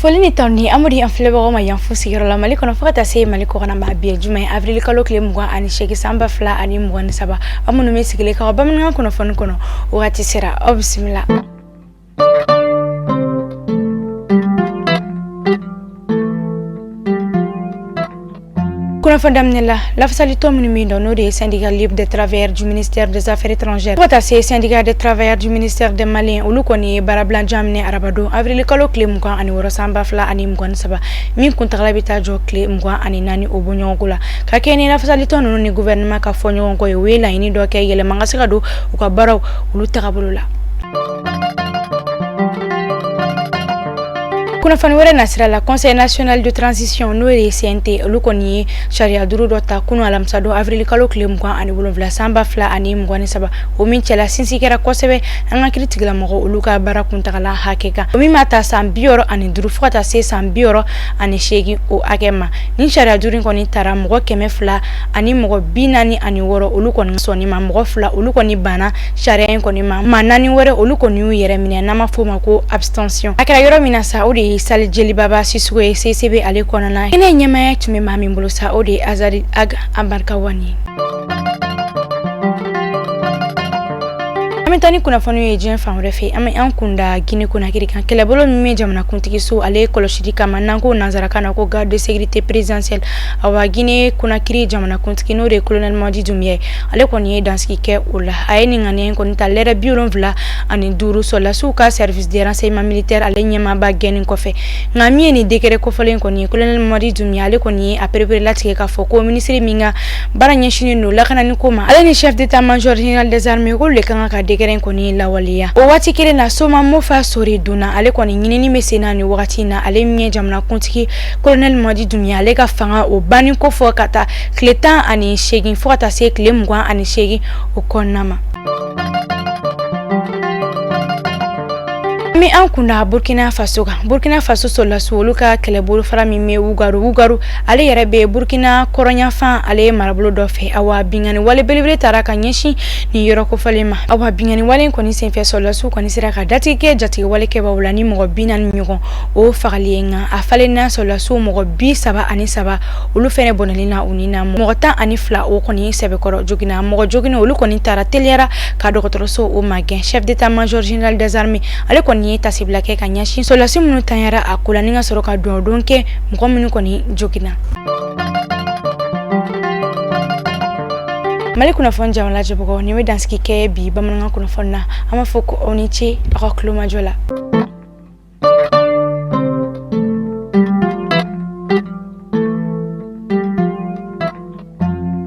Foli ni tanu an b'o di an filɛbagaw ma yan fo sigiyɔrɔ la Mali kɔnɔ fo ka taa se Mali kɔkan ma. Bi ye juma ye, avril kalo tile 28 san 2023. Aw minnu bɛ sigilen ka bamanankan kunnafoni kɔnɔ, wagati sera, aw bisimila. Kunnafoni daminɛ la, lafasalitɔn minnu bɛ yen, n'o de ye Syndicat libre des travailleurs du ministère des Affaires étrangères fo ka taa se Syndicat des travailleurs du ministère des Maliens, olu kɔni ye baarabila daminɛ arabadon avril kalo tile 26 san 2023, min kuntagala bɛ taa jɔ tile 24 o bɔɲɔgɔnko la. Ka kɛ ni lafasalitɔn ninnu ni gouvernement ka fɔ ɲɔgɔn kɔ ye, u ye laɲini dɔ kɛ yɛlɛma ka se ka don u ka baaraw olu tagabolo la. Kunnafoni wɛrɛ nasira la, Conseil national de transition, n'o ye CNT, olu kɔni ye sariya duuru dɔ ta kunu alamisadon avril kalo tile 27 san 2023, o min cɛla sinsin kɛra kosɛbɛ an ka kiiri tigilamɔgɔ olu ka baara kuntagala hakɛ kan, o min b'a ta san 65 fo ka taa se san 68 o hakɛ ma. Nin sariya duuru kɔni tara mɔgɔ 246 olu kɔni sɔnni ma, mɔgɔ 2 olu kɔni banna sariya in kɔni ma, maa 4 wɛrɛ olu kɔni y'u yɛrɛ minɛ, n'an b'a fɔ o ma ko abstention. A kɛra yɔrɔ min na sa, o de ye salle Jelibaba Sisoko ye CICB ale kɔnɔna. Kɛnɛ ɲɛmaaya tun bɛ maa min bolo sa, o de ye Azari Ag Abarkawani ye. An bɛ taa ni kunnafoni ye diɲɛ fan wɛrɛ fɛ. An bɛ an kunda Guinée Conakry kan. Kɛlɛbolo min bɛ jamanakuntigi so ale kɔlɔsili kama, n'an ko nansarakan na ko garde de sécurité présidentielle, awa Guinée Conakry jamanakuntigi, n'o de ye colonel Mamadi Doumbouya ye, ale kɔni ye dansigi kɛ o la. A ye nin ŋaniya in kɔni ta lɛrɛ 75 sɔrɔdasiw ka service de renseignement militaire ale ɲɛmaaba gɛnni kɔfɛ. Nka min ye nin décret kofɔlen kɔni ye, colonel Mamadi Doumbouya ale kɔni ye a perepere latigɛ k'a fɔ ko minisiri min ka baara ɲɛsinnen don lakanani ko ma, ale ni chef d'état-major général des armées, k'olu de ka kan ka décret in kɔni lawaleya. O waati kelen na, Soma Mofa Sori donna, ale kɔni ɲinini bɛ sen na nin wagati in na, ale min ye jamanakuntigi colonel Mamadi Doumbouya ale ka fanga o banni ko fɔ ka taa tile 18 fo ka taa se tile 28 o kɔnɔna ma. An bɛ an kunda Burkina Faso kan. Burkina Faso sɔrɔdasiw olu ka kɛlɛbolofara min bɛ Wugaru, Wugaru ale yɛrɛ bɛ Burkina kɔrɔnyanfan ale marabolo dɔ fɛ, awa binkanni wale belebele taara ka ɲɛsin nin yɔrɔ kofɔlen ma. Awa binkanni wale in kɔni senfɛ, sɔrɔdasiw kɔni sera ka datigi kɛ jatigɛwale kɛbaaw la ni mɔgɔ 40 ɲɔgɔn o fagali ye. Nka a falenna sɔrɔdasiw mɔgɔ 33 olu fɛnɛ bɔnɛli na u ni na, mɔgɔ 12 o kɔni sɛbɛkɔrɔ joginna. Mɔgɔ joginna olu kɔni taara teliyara ka dɔgɔtɔrɔso o magɛn. Chef d'état-major général des armées ale kɔni ye tasibila kɛ ka ɲɛsin sɔrɔdasi minnu tanyara a ko la, ni ka sɔrɔ ka dɔn kɛ mɔgɔ minnu kɔni joginna. Mali kunnafoni jama lajɛbagaw, nin bɛ dansigi kɛ bi bamanankan kunnafoni na. An b'a fɔ ko aw ni ce aw ka tulomajɔ la.